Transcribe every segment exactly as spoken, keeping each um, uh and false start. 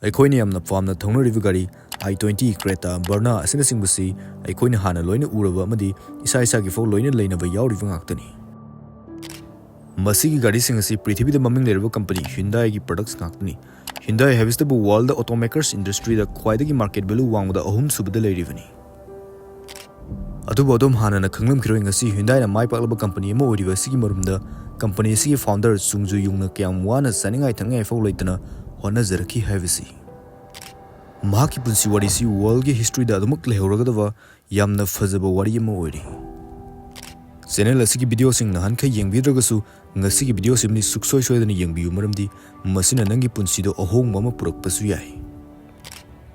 ꯑꯩꯈꯣꯏꯅ ꯌꯥꯝꯅ ꯄꯥꯝꯅ ꯊꯧꯅꯔꯤꯕ ꯒꯥꯔꯤ I twenty, Creta, Verna ꯑꯁꯤꯅꯆꯤꯡꯕꯁꯤ ꯑꯩꯈꯣꯏꯅ ꯍꯥꯟꯅ ꯂꯣꯏꯅ ꯎꯔꯕ ꯑꯃꯗꯤ ꯏꯁꯥ ꯏꯁꯥꯒꯤ ꯐꯥꯎ ꯂꯣꯏꯅ ꯂꯩꯅꯕ ꯌꯥꯎꯔꯤꯕ ꯉꯥꯛꯇꯅꯤ꯫ ꯃꯁꯤꯒꯤ ꯒꯥꯔꯤꯁꯤꯡ ꯑꯁꯤ ꯄ꯭ꯔꯤꯊꯤꯕꯤꯗ ꯃꯃꯤꯡ ꯂꯩꯔꯕ ꯀꯝꯄꯅꯤ Hyundaiꯒꯤ products ꯉꯥꯛꯇꯅꯤ꯫ Hyundai ꯍꯥꯏꯕꯁꯤꯇꯕꯨ worldꯗ automakers industryꯗ ꯈ꯭ꯋꯥꯏꯗꯒꯤ market value ꯋꯥꯡꯕꯗ ꯑꯍꯨꯝꯁꯨꯕꯗ ꯂꯩꯔꯤꯕꯅꯤ꯫ ꯑꯗꯨꯕꯨ ꯑꯗꯣꯝ ꯍꯥꯟꯅꯅ ꯈꯪꯂꯝꯈꯤꯔꯣꯏ, ꯉꯁꯤ Hyundaiꯅ ꯃꯥꯏ ꯄꯥꯛꯂꯕ ꯀꯝꯄꯅꯤ ꯑꯃ ꯑꯣꯏꯔꯤꯕ ꯑꯁꯤꯒꯤ ꯃꯔꯨꯝꯗ, ꯀꯝꯄꯅꯤ ꯑꯁꯤꯒꯤ founder ꯆꯨꯡ ꯖꯨ ꯌꯨꯡꯅ ꯀꯌꯥꯝ ꯋꯥꯅ ꯆꯥꯅꯤꯡꯉꯥꯏ ꯊꯛꯅꯤꯡꯉꯥꯏ ꯐꯥꯎ ꯂꯩꯇꯅ ꯍꯣꯠꯅꯖꯔꯛꯈꯤ ꯍꯥꯏꯕꯁꯤ꯫ ꯃꯍꯥꯛꯀꯤ ꯄꯨꯟꯁꯤ ꯋꯥꯔꯤꯁꯤ worldꯒꯤ historyꯗ ꯑꯗꯨꯃꯛ ꯂꯩꯍꯧꯔꯒꯗꯕ ꯌꯥꯝꯅ ꯐꯖꯕ ꯋꯥꯔꯤ ꯑꯃ ꯑꯣꯏꯔꯤ꯫ Channel ꯑꯁꯤꯒꯤ videoꯁꯤꯡ ꯅꯍꯥꯟꯈꯩ ꯌꯦꯡꯕꯤꯗ꯭ꯔꯒꯁꯨ, ꯉꯁꯤꯒꯤ videoꯁꯤꯃꯗꯤ ꯁꯨꯛꯁꯣꯏ ꯁꯣꯏꯗꯅ ꯌꯦꯡꯕꯤꯌꯨ, ꯃꯔꯝꯗꯤ ꯃꯁꯤꯅ ꯅꯪꯒꯤ ꯄꯨꯟꯁꯤꯗ ꯑꯍꯣꯡꯕ ꯑꯃ ꯄꯨꯔꯛꯄꯁꯨ ꯌꯥꯏ꯫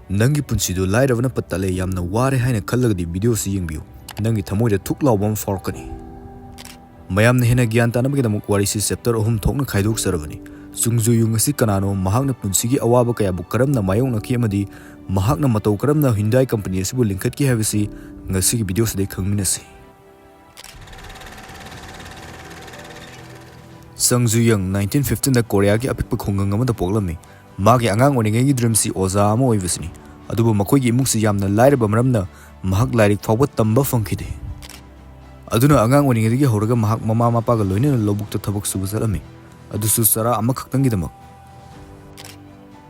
ꯅꯪꯒꯤ ꯄꯨꯟꯁꯤꯗꯣ ꯂꯥꯏꯔꯕꯅ ꯄꯠ ꯇꯠꯂꯦ, ꯌꯥꯝꯅ ꯋꯥꯔꯦ ꯍꯥꯏꯅ ꯈꯜꯂꯒꯗꯤ videoꯁꯤ ꯌꯦꯡꯕꯤꯌꯨ꯫ ꯅꯪꯒꯤ ꯊꯃꯣꯏꯗ ꯊꯨꯛ ꯂꯥꯎꯕ ꯑꯃ ꯐꯥꯎꯔꯛꯀꯅꯤ꯫ ꯃꯌꯥꯝꯅ ꯍꯦꯟꯅ ꯒ꯭ꯌꯥꯟ ꯇꯥꯅꯕꯒꯤꯗꯃꯛ ꯋꯥꯔꯤꯁꯤ chapter ꯑꯍꯨꯝ ꯊꯣꯛꯅ ꯈꯥꯏꯗꯣꯛꯆꯔꯕꯅꯤ꯫ ꯆꯨꯡ ꯖꯨ ꯌꯨꯡ ꯑꯁꯤ ꯀꯅꯥꯅꯣ, ꯃꯍꯥꯛꯅ ꯄꯨꯟꯁꯤꯒꯤ ꯑꯋꯥꯕ ꯀꯌꯥꯕꯨ ꯀꯔꯝꯅ ꯃꯥꯌꯣꯛꯅꯈꯤ ꯑꯃꯗꯤ ꯃꯍꯥꯛꯅ ꯃꯇꯧ ꯀꯔꯝꯅ Hyundai ꯀꯝꯄꯅꯤ ꯑꯁꯤꯕꯨ ꯂꯤꯡꯈꯠꯈꯤ ꯍꯥꯏꯕꯁꯤ ꯉꯁꯤꯒꯤ videoꯁꯤꯗ ꯈꯪꯃꯤꯟꯅꯁꯤ꯫ ꯆꯪ ꯖꯨ ꯌꯪ nineteen fifteenꯗ ꯀꯣꯔꯤꯌꯥꯒꯤ ꯑꯄꯤꯛꯄ ꯈꯨꯡꯒꯪ ꯑꯃꯗ ꯄꯣꯛꯂꯝꯃꯤ꯫ ꯃꯥꯒꯤ ꯑꯉꯥꯡ ꯑꯣꯏꯔꯤꯉꯩꯒꯤ dreamꯁꯤ ꯑꯣꯖꯥ ꯑꯃ ꯑꯣꯏꯕꯁꯤꯅꯤ꯫ ꯑꯗꯨꯕꯨ ꯃꯈꯣꯏꯒꯤ ꯏꯃꯨꯡꯁꯤ ꯌꯥꯝꯅ ꯂꯥꯏꯔꯕ ꯃꯔꯝꯅ ꯃꯍꯥꯛ ꯂꯥꯏꯔꯤꯛ ꯐꯥꯎꯕ ꯇꯝꯕ ꯐꯪꯈꯤꯗꯦ꯫ ꯑꯗꯨꯅ ꯑꯉꯥꯡ ꯑꯣꯏꯔꯤꯉꯩꯗꯒꯤ ꯍꯧꯔꯒ ꯃꯍꯥꯛ ꯃꯃꯥ ꯃꯄꯥꯒ ꯂꯣꯏꯅꯅ ꯂꯧꯕꯨꯛꯇ ꯊꯕꯛ ꯁꯨꯕ ꯆꯠꯂꯝꯃꯤ, ꯑꯗꯨꯁꯨ ꯆꯔꯥ ꯑꯃꯈꯛꯇꯪꯒꯤꯗꯃꯛ꯫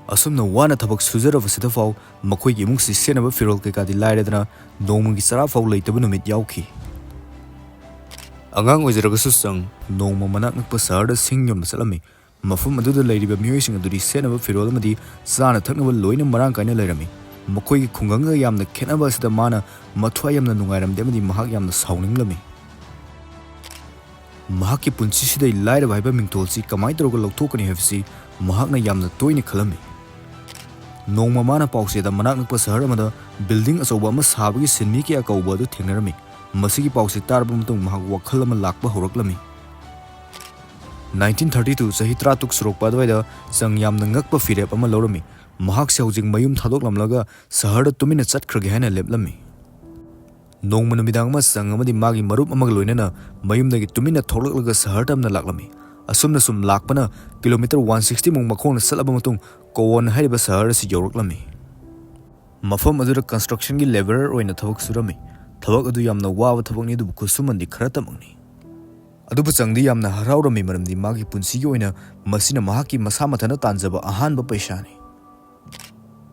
ꯑꯁꯨꯝꯅ ꯋꯥꯅ ꯊꯕꯛ ꯁꯨꯖꯔꯕꯁꯤꯗꯐꯥꯎ ꯃꯈꯣꯏꯒꯤ ꯏꯃꯨꯡꯁꯤ ꯁꯦꯠꯅꯕ ꯐꯤꯔꯣꯜ ꯀꯩꯀꯥꯗꯤ ꯂꯥꯏꯔꯗꯅ ꯅꯣꯡꯃꯒꯤ ꯆꯔꯥ ꯐꯥꯎ ꯂꯩꯇꯕ ꯅꯨꯃꯤꯠ ꯌꯥꯎꯈꯤ꯫ ꯑꯉꯥꯡ ꯑꯣꯏꯖꯔꯒꯁꯨ ꯆꯪ ꯅꯣꯡꯃ ꯃꯅꯥꯛ ꯅꯛꯄ ꯁꯍꯔꯗ ꯁꯤꯡ ꯌꯣꯟꯕ ꯆꯠꯂꯝꯃꯤ꯫ ꯃꯐꯝ ꯑꯗꯨꯗ ꯂꯩꯔꯤꯕ ꯃꯤꯑꯣꯏꯁꯤꯡ ꯑꯗꯨꯗꯤ ꯁꯦꯠꯅꯕ ꯐꯤꯔꯣꯜ ꯑꯃꯗꯤ ꯆꯥꯅ ꯊꯛꯅꯕ ꯂꯣꯏꯅ ꯃꯔꯥꯡ ꯀꯥꯏꯅ ꯂꯩꯔꯝꯃꯤ꯫ ꯃꯈꯣꯏꯒꯤ ꯈꯨꯡꯒꯪꯒ ꯌꯥꯝꯅ ꯈꯦꯠꯅꯕ ꯑꯁꯤꯗ ꯃꯥꯅ ꯃꯊ꯭ꯋꯥꯏ ꯌꯥꯝꯅ ꯅꯨꯡꯉꯥꯏꯔꯝꯗꯦ ꯑꯃꯗꯤ ꯃꯍꯥꯛ ꯌꯥꯝꯅ ꯁꯥꯎꯅꯤꯡꯂꯝꯃꯤ꯫ ꯃꯍꯥꯛꯀꯤ ꯄꯨꯟꯁꯤꯁꯤꯗ ꯂꯥꯏꯔꯕ ꯍꯥꯏꯕ ꯃꯤꯡꯊꯣꯜꯁꯤ ꯀꯃꯥꯏꯅ ꯇꯧꯔꯒ ꯂꯧꯊꯣꯛꯀꯅꯤ ꯍꯥꯏꯕꯁꯤ ꯃꯍꯥꯛꯅ ꯌꯥꯝꯅ ꯇꯣꯏꯅ ꯈꯜꯂꯝꯃꯤ꯫ ꯅꯣꯡꯃ ꯃꯥꯅ ꯄꯥꯎꯆꯦꯗ ꯃꯅꯥꯛ ꯅꯛꯄ ꯁꯍꯔ ꯑꯃꯗ building ꯑꯆꯧꯕ ꯑꯃ ꯁꯥꯕꯒꯤ ꯁꯤꯟꯃꯤ ꯀꯌꯥ ꯀꯧꯕ ꯑꯗꯨ ꯊꯦꯡꯅꯔꯝꯃꯤ꯫ ꯃꯁꯤꯒꯤ ꯄꯥꯎꯁꯤ ꯇꯥꯔꯕ ꯃꯇꯨꯡ ꯃꯍꯥꯛ ꯋꯥꯈꯜ ꯑꯃ ꯂꯥꯛꯄ ꯍꯧꯔꯛꯂꯝꯃꯤ꯫ Nineteen thirty two, ꯆꯍꯤ ꯇꯔꯥ ꯇꯔꯨꯛ ꯁꯨꯔꯛꯄ ꯑꯗꯨꯋꯥꯏꯗ ꯆꯪ ꯌꯥꯝꯅ ꯉꯛꯄ ꯐꯤꯔꯦꯞ ꯑꯃ ꯂꯧꯔꯝꯃꯤ꯫ ꯃꯍꯥꯛꯁꯦ ꯍꯧꯖꯤꯛ ꯃꯌꯨꯝ ꯊꯥꯗꯣꯛꯂꯝꯂꯒ ꯁꯍꯔꯗ ꯇꯨꯃꯤꯟꯅ ꯆꯠꯈ꯭ꯔꯒꯦ ꯍꯥꯏꯅ ꯂꯦꯞꯂꯝꯃꯤ꯫ ꯅꯣꯡꯃ ꯅꯨꯃꯤꯗꯥꯡ ꯑꯃ ꯆꯪ ꯑꯃꯗꯤ ꯃꯥꯒꯤ ꯃꯔꯨꯞ ꯑꯃꯒ ꯂꯣꯏꯅꯅ ꯃꯌꯨꯝꯗꯒꯤ ꯇꯨꯃꯤꯟꯅ ꯊꯣꯛꯂꯛꯂꯒ ꯁꯍꯔꯗ ꯑꯃꯅ ꯂꯥꯛꯂꯝꯃꯤ꯫ ꯑꯁꯨꯝꯅ ꯁꯨꯝ ꯂꯥꯛꯄꯅ ꯀꯤꯂꯣꯃꯤꯇꯔ ꯋꯥꯟ ꯁꯤꯛꯁꯇꯤ ꯃꯨꯛ ꯃꯈꯣꯡꯅ ꯆꯠꯂꯕ ꯃꯇꯨꯡ ꯀꯣꯋꯣꯟ ꯍꯥꯏꯔꯤꯕ ꯁꯍꯔ ꯑꯁꯤ ꯌꯧꯔꯛꯂꯝꯃꯤ꯫ ꯃꯐꯝ ꯑꯗꯨꯗ constructionꯒꯤ laborer ꯑꯣꯏꯅ ꯊꯕꯛ ꯁꯨꯔꯝꯃꯤ꯫ ꯊꯕꯛ ꯑꯗꯨ ꯌꯥꯝꯅ ꯋꯥꯕ ꯊꯕꯛꯅꯤ, ꯑꯗꯨꯕꯨ ꯈꯨꯠꯁꯨꯃꯟꯗꯤ ꯈꯔꯇꯃꯛꯅꯤ꯫ ꯑꯗꯨꯕꯨ ꯆꯪꯗꯤ ꯌꯥꯝꯅ ꯍꯔꯥꯎꯔꯝꯃꯤ, ꯃꯔꯝꯗꯤ ꯃꯥꯒꯤ ꯄꯨꯟꯁꯤꯒꯤ ꯑꯣꯏꯅ ꯃꯁꯤꯅ ꯃꯍꯥꯛꯀꯤ ꯃꯁꯥ ꯃꯊꯟꯇ ꯇꯥꯟꯖꯕ ꯑꯍꯥꯟꯕ ꯄꯩꯁꯥꯅꯤ꯫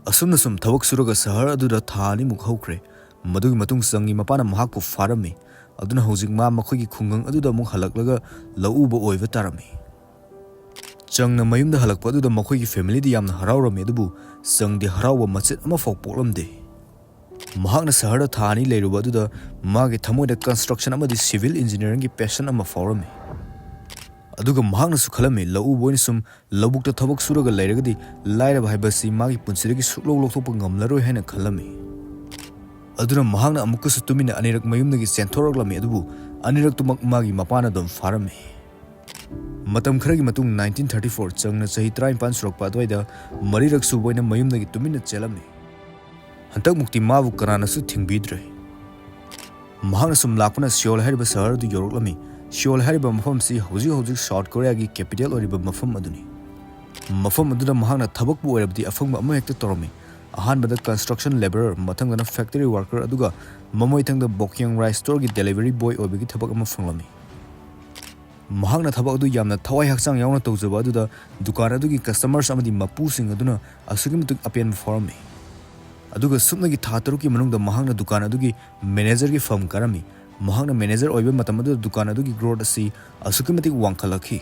ꯑꯁꯨꯝꯅ ꯁꯨꯝ ꯊꯕꯛ ꯁꯨꯔꯒ ꯁꯍꯔ ꯑꯗꯨꯗ ꯊꯥ ꯑꯅꯤꯃꯨꯛ ꯍꯧꯈ꯭ꯔꯦ꯫ ꯃꯗꯨꯒꯤ ꯃꯇꯨꯡ ꯆꯪꯒꯤ ꯃꯄꯥꯅ ꯃꯍꯥꯛꯄꯨ ꯐꯥꯔꯝꯃꯤ꯫ ꯑꯗꯨꯅ ꯍꯧꯖꯤꯛ ꯃꯥ ꯃꯈꯣꯏꯒꯤ ꯈꯨꯡꯒꯪ ꯑꯗꯨꯗ ꯑꯃꯨꯛ ꯍꯜꯂꯛꯂꯒ ꯂꯧꯎꯕ ꯑꯣꯏꯕ ꯇꯥꯔꯝꯃꯤ꯫ ꯆꯪꯅ ꯃꯌꯨꯝꯗ ꯍꯜꯂꯛꯄ ꯑꯗꯨꯗ ꯃꯈꯣꯏꯒꯤ familyꯗꯤ ꯌꯥꯝꯅ ꯍꯔꯥꯎꯔꯝꯃꯤ, ꯑꯗꯨꯕꯨ ꯆꯪꯗꯤ ꯍꯔꯥꯎꯕ ꯃꯆꯦꯠ ꯑꯃꯐꯥꯎ ꯄꯣꯛꯂꯝꯗꯦ꯫ ꯃꯍꯥꯛꯅ ꯁꯍꯔꯗ ꯊꯥ ꯑꯅꯤ ꯂꯩꯔꯨꯕ ꯑꯗꯨꯗ ꯃꯥꯒꯤ ꯊꯃꯣꯏꯗ construction ꯑꯃꯗꯤ civil engineeringꯒꯤ passion ꯑꯃ ꯐꯥꯎꯔꯝꯃꯤ꯫ ꯑꯗꯨꯒ ꯃꯍꯥꯛꯅꯁꯨ ꯈꯜꯂꯝꯃꯤ, ꯂꯧꯎꯕ ꯑꯣꯏꯅ ꯁꯨꯝ ꯂꯧꯕꯨꯛꯇ ꯊꯕꯛ ꯁꯨꯔꯒ ꯂꯩꯔꯒꯗꯤ ꯂꯥꯏꯔꯕ ꯍꯥꯏꯕꯁꯤ ꯃꯥꯒꯤ ꯄꯨꯟꯁꯤꯗꯒꯤ ꯁꯨꯛꯂꯧ ꯂꯧꯊꯣꯛꯄ ꯉꯝꯂꯔꯣꯏ ꯍꯥꯏꯅ ꯈꯜꯂꯝꯃꯤ꯫ ꯑꯗꯨꯅ ꯃꯍꯥꯛꯅ ꯑꯃꯨꯛꯀꯁꯨ ꯇꯨꯃꯤꯟꯅ ꯑꯅꯤꯔꯛ ꯃꯌꯨꯝꯗꯒꯤ ꯆꯦꯟꯊꯣꯔꯛꯂꯝꯃꯤ, ꯑꯗꯨꯕꯨ ꯑꯅꯤꯔꯛꯇꯨꯃꯛ ꯃꯥꯒꯤ ꯃꯄꯥꯅ ꯑꯗꯨꯝ ꯐꯥꯔꯝꯃꯤ꯫ ꯃꯇꯝ ꯈꯔꯒꯤ ꯃꯇꯨꯡ nineteen thirty four, ꯆꯪꯅ ꯆꯍꯤ ꯇꯔꯥꯅꯤꯄꯥꯟ ꯁꯨꯔꯛꯄ ꯑꯗꯨꯋꯥꯏꯗ ꯃꯔꯤꯔꯛ ꯁꯨꯕ ꯑꯣꯏꯅ ꯃꯌꯨꯝꯗꯒꯤ ꯇꯨꯃꯤꯟꯅ ꯆꯦꯜꯂꯝꯃꯤ꯫ ꯍꯟꯗꯛꯃꯨꯛꯇꯤ ꯃꯥꯕꯨ ꯀꯅꯥꯅꯁꯨ ꯊꯤꯡꯕꯤꯗ꯭ꯔꯦ꯫ ꯃꯍꯥꯛꯅ ꯁꯨꯝ ꯂꯥꯛꯄꯅ ꯁꯤꯑꯣꯜ ꯍꯥꯏꯔꯤꯕ ꯁꯍꯔ ꯑꯗꯨ ꯌꯧꯔꯛꯂꯝꯃꯤ꯫ ꯁꯤꯑꯣꯜ ꯍꯥꯏꯔꯤꯕ ꯃꯐꯝ ꯑꯁꯤ ꯍꯧꯖꯤꯛ ꯍꯧꯖꯤꯛ South Koreaꯒꯤ capital ꯑꯣꯏꯔꯤꯕ ꯃꯐꯝ ꯑꯗꯨꯅꯤ꯫ ꯃꯐꯝ ꯑꯗꯨꯗ ꯃꯍꯥꯛꯅ ꯊꯕꯛꯄꯨ ꯑꯣꯏꯔꯕꯗꯤ ꯑꯐꯪꯕ ꯑꯃ ꯍꯦꯛꯇ ꯇꯧꯔꯝꯃꯤ꯫ ꯑꯍꯥꯟꯕꯗ construction laborer, ꯃꯊꯪꯗꯅ factory worker, ꯑꯗꯨꯒ ꯃꯃꯩꯊꯪꯗ Bokyung Rice Storeꯒꯤ delivery boy ꯑꯣꯏꯕꯒꯤ ꯊꯕꯛ ꯑꯃ ꯐꯪꯂꯝꯃꯤ꯫ ꯃꯍꯥꯛꯅ ꯊꯕꯛ ꯑꯗꯨ ꯌꯥꯝꯅ ꯊꯋꯥꯏ ꯍꯛꯆꯥꯡ ꯌꯥꯎꯅ ꯇꯧꯖꯕ ꯑꯗꯨꯗ ꯗꯨꯀꯥꯟ ꯑꯗꯨꯒꯤ customers ꯑꯃꯗꯤ ꯃꯄꯨꯁꯤꯡ ꯑꯗꯨꯅ ꯑꯁꯨꯛꯀꯤ ꯃꯇꯤꯛ ꯑꯄꯦꯟꯕ ꯐꯥꯎꯔꯝꯃꯤ꯫ ꯑꯗꯨꯒ ꯁꯨꯞꯅꯒꯤ ꯊꯥ ꯇꯔꯨꯛꯀꯤ ꯃꯅꯨꯡꯗ ꯃꯍꯥꯛꯅ ꯗꯨꯀꯥꯟ ꯑꯗꯨꯒꯤ managerꯒꯤ ꯐꯝ ꯀꯥꯔꯝꯃꯤ꯫ ꯃꯍꯥꯛꯅ manager ꯑꯣꯏꯕ ꯃꯇꯝ ꯑꯗꯨꯗ ꯗꯨꯀꯥꯟ ꯑꯗꯨꯒꯤ growth ꯑꯁꯤ ꯑꯁꯨꯛꯀꯤ ꯃꯇꯤꯛ ꯋꯥꯡꯈꯠꯂꯛꯈꯤ꯫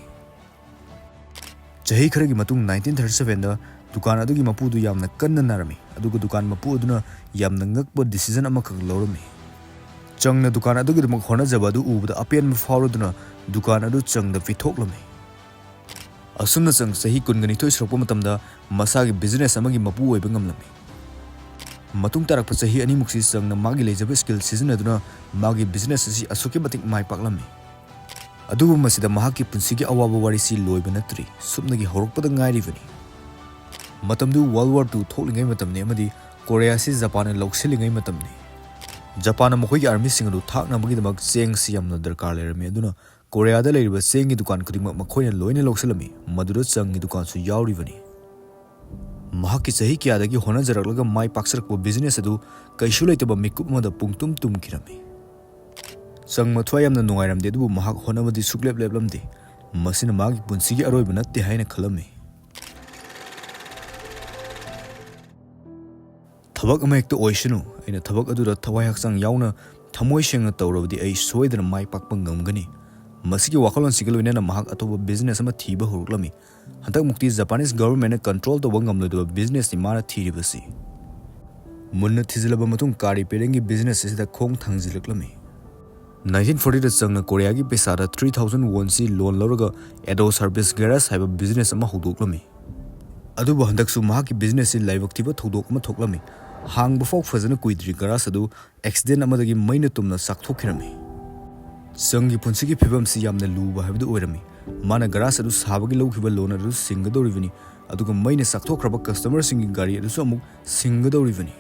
ꯆꯍꯤ ꯈꯔꯒꯤ ꯃꯇꯨꯡ nineteen thirty sevenꯗ ꯗꯨꯀꯥꯟ ꯑꯗꯨꯒꯤ ꯃꯄꯨꯗꯨ ꯌꯥꯝꯅ ꯀꯟꯅ ꯅꯥꯔꯝꯃꯤ, ꯑꯗꯨꯒ ꯗꯨꯀꯥꯟ ꯃꯄꯨ ꯑꯗꯨꯅ ꯌꯥꯝꯅ ꯉꯛꯄ decision ꯑꯃꯈꯛ ꯂꯧꯔꯝꯃꯤ꯫ ꯆꯪꯅ ꯗꯨꯀꯥꯟ ꯑꯗꯨꯒꯤꯗꯃꯛ ꯍꯣꯠꯅꯖꯕ ꯑꯗꯨ ꯎꯕꯗ ꯑꯄꯦꯟꯕ ꯐꯥꯎꯔꯗꯨꯅ ꯗꯨꯀꯥꯟ ꯑꯗꯨ ꯆꯪꯗ ꯄꯤꯊꯣꯛꯂꯝꯃꯤ꯫ ꯑꯁꯨꯝꯅ ꯆꯪ ꯆꯍꯤ ꯀꯨꯟꯒ ꯅꯤꯊꯣꯏ ꯁꯨꯔꯛꯄ ꯃꯇꯝꯗ ꯃꯁꯥꯒꯤ business ꯑꯃꯒꯤ ꯃꯄꯨ ꯑꯣꯏꯕ ꯉꯝꯂꯝꯃꯤ꯫ ꯃꯇꯨꯡ ꯇꯥꯔꯛꯄ ꯆꯍꯤ ꯑꯅꯤꯃꯨꯛꯁꯤ ꯆꯪꯅ ꯃꯥꯒꯤ ꯂꯩꯖꯕ skill ꯁꯤꯖꯤꯟꯅꯗꯨꯅ ꯃꯥꯒꯤ business ꯑꯁꯤ ꯑꯁꯨꯛꯀꯤ ꯃꯇꯤꯛ ꯃꯥꯏ ꯄꯥꯛꯂꯝꯃꯤ꯫ ꯑꯗꯨꯕꯨ ꯃꯁꯤꯗ ꯃꯍꯥꯛꯀꯤ ꯄꯨꯟꯁꯤꯒꯤ ꯑꯋꯥꯕ ꯋꯥꯔꯤꯁꯤ ꯂꯣꯏꯕ ꯅꯠꯇ꯭ꯔꯤ, ꯁꯨꯞꯅꯒꯤ ꯍꯧꯔꯛꯄꯗ ꯉꯥꯏꯔꯤꯕꯅꯤ꯫ ꯃꯇꯝꯗꯨ World War Two ꯊꯣꯛꯂꯤꯉꯩ ꯃꯇꯝꯅꯤ ꯑꯃꯗꯤ ꯀꯣꯔꯤꯌꯥꯁꯤ ꯖꯄꯥꯟꯅ ꯂꯧꯁꯤꯜꯂꯤꯉꯩ ꯃꯇꯝꯅꯤ꯫ ꯖꯄꯥꯟꯅ ꯃꯈꯣꯏꯒꯤ armyꯁꯤꯡ ꯑꯗꯨ ꯊꯥꯛꯅꯕꯒꯤꯗꯃꯛ ꯆꯦꯡꯁꯤ ꯌꯥꯝꯅ ꯗꯔꯀꯥꯔ ꯂꯩꯔꯝꯃꯤ, ꯑꯗꯨꯅ ꯀꯣꯔꯤꯌꯥꯗ ꯂꯩꯔꯤꯕ ꯆꯦꯡꯒꯤ ꯗꯨꯀꯥꯟ ꯈꯨꯗꯤꯡꯃꯛ ꯃꯈꯣꯏꯅ ꯂꯣꯏꯅ ꯂꯧꯁꯤꯜꯂꯝꯃꯤ, ꯃꯗꯨꯗ ꯆꯪꯒꯤ ꯗꯨꯀꯥꯟꯁꯨ ꯌꯥꯎꯔꯤꯕꯅꯤ꯫ ꯃꯍꯥꯛꯀꯤ ꯆꯍꯤ ꯀꯌꯥꯗꯒꯤ ꯍꯣꯠꯅꯖꯔꯛꯂꯒ ꯃꯥꯏ ꯄꯥꯛꯆꯔꯛꯄ ꯕꯤꯖꯤꯅꯦꯁ ꯑꯗꯨ ꯀꯩꯁꯨ ꯂꯩꯇꯕ ꯃꯤꯀꯨꯞ ꯑꯃꯗ ꯄꯨꯡꯇꯨꯝ ꯇꯨꯝꯈꯤꯔꯝꯃꯤ꯫ ꯆꯪ ꯃꯊ꯭ꯋꯥꯏ ꯌꯥꯝꯅ ꯅꯨꯡꯉꯥꯏꯔꯝꯗꯦ, ꯑꯗꯨꯕꯨ ꯃꯍꯥꯛ ꯍꯣꯠꯅꯕꯗꯤ ꯁꯨꯛꯂꯦꯞ ꯂꯦꯞꯂꯝꯗꯦ꯫ ꯃꯁꯤꯅ ꯃꯍꯥꯛꯀꯤ ꯄꯨꯟꯁꯤꯒꯤ ꯑꯔꯣꯏꯕ ꯅꯠꯇꯦ ꯍꯥꯏꯅ ꯈꯜꯂꯝꯃꯤ꯫ "ꯊꯕꯛ ꯑꯃ ꯍꯦꯛꯇ ꯑꯣꯏꯁꯅꯨ, ꯑꯩꯅ ꯊꯕꯛ ꯑꯗꯨꯗ ꯊꯋꯥꯏ ꯍꯛꯆꯥꯡ ꯌꯥꯎꯅ, ꯊꯃꯣꯏ ꯁꯦꯡꯅ ꯇꯧꯔꯕꯗꯤ ꯑꯩ ꯁꯣꯏꯗꯅ ꯃꯥꯏ ꯄꯥꯛꯄ ꯉꯝꯒꯅꯤ꯫" ꯃꯁꯤꯒꯤ ꯋꯥꯈꯜꯂꯣꯟꯁꯤꯒ ꯂꯣꯏꯅꯅ ꯃꯍꯥꯛ ꯑꯇꯣꯞꯄ ꯕꯤꯖꯤꯅꯦꯁ ꯑꯃ ꯊꯤꯕ ꯍꯧꯔꯛꯂꯝꯃꯤ꯫ ꯍꯟꯗꯛꯃꯨꯛꯇꯤ ꯖꯄꯥꯅꯤꯁ ꯒꯚꯔꯟꯃꯦꯟꯅ ꯀꯟꯇ꯭ꯔꯣꯜ ꯇꯧꯕ ꯉꯝꯂꯣꯏꯗꯕ ꯕꯤꯖꯤꯅꯦꯁꯅꯤ ꯃꯥꯅ ꯊꯤꯔꯤꯕꯁꯤ꯫ ꯃꯨꯟꯅ ꯊꯤꯖꯤꯜꯂꯕ ꯃꯇꯨꯡ, ꯀꯥꯔ ꯔꯤꯄꯦꯌꯔꯤꯡꯒꯤ ꯕꯤꯖꯤꯅꯦꯁ ꯑꯁꯤꯗ ꯈꯣꯡ ꯊꯥꯡꯖꯤꯜꯂꯛꯂꯝꯃꯤ꯫ ꯅꯥꯏꯟꯇꯤꯟ ꯐꯣꯔꯇꯤꯗ ꯆꯪꯅ ꯀꯣꯔꯤꯌꯥꯒꯤ ꯄꯩꯁꯥꯗ ꯊ꯭ꯔꯤ ꯊꯥꯎꯖꯟ ꯋꯣꯟꯁꯤ ꯂꯣꯟ ꯂꯧꯔꯒ ꯑꯦꯗꯣ ꯁꯥꯔꯚꯤꯁ ꯒꯦꯔꯦꯖ ꯍꯥꯏꯕ ꯕꯤꯖꯤꯅꯦꯁ ꯑꯃ ꯍꯧꯗꯣꯛꯂꯝꯃꯤ꯫ ꯑꯗꯨꯕꯨ ꯍꯟꯗꯛꯁꯨ ꯃꯍꯥꯛꯀꯤ ꯕꯤꯖꯤꯅꯦꯁꯁꯤ ꯂꯥꯏꯕꯛ ꯊꯤꯕ ꯊꯧꯗꯣꯛ ꯑꯃ ꯊꯣꯛꯂꯝꯃꯤ꯫ ꯍꯥꯡꯕ ꯐꯥꯎ ꯐꯖꯅ ꯀꯨꯏꯗ꯭ꯔꯤ, ꯒꯔꯥꯖ ꯑꯗꯨ ꯑꯦꯛꯁꯤꯗꯦꯟ ꯑꯃꯗꯒꯤ ꯃꯩꯅ ꯇꯨꯝꯅ ꯆꯥꯛꯊꯣꯛꯈꯤꯔꯝꯃꯤ꯫ ꯆꯪꯒꯤ ꯄꯨꯟꯁꯤꯒꯤ ꯐꯤꯕꯝꯁꯤ ꯌꯥꯝꯅ ꯂꯨꯕ ꯍꯥꯏꯕꯗꯨ ꯑꯣꯏꯔꯝꯃꯤ꯫ ꯃꯥꯅ ꯒꯔꯥꯖ ꯑꯗꯨ ꯁꯥꯕꯒꯤ ꯂꯧꯈꯤꯕ ꯂꯣꯟ ꯑꯗꯨ ꯁꯤꯡꯒꯗꯧꯔꯤꯕꯅꯤ, ꯑꯗꯨꯒ ꯃꯩꯅ ꯆꯥꯛꯊꯣꯛꯈ꯭ꯔꯕ ꯀꯁꯇꯃꯔꯁꯤꯡꯒꯤ ꯒꯥꯔꯤ ꯑꯗꯨꯁꯨ ꯑꯃꯨꯛ ꯁꯤꯡꯒꯗꯧꯔꯤꯕꯅꯤ꯫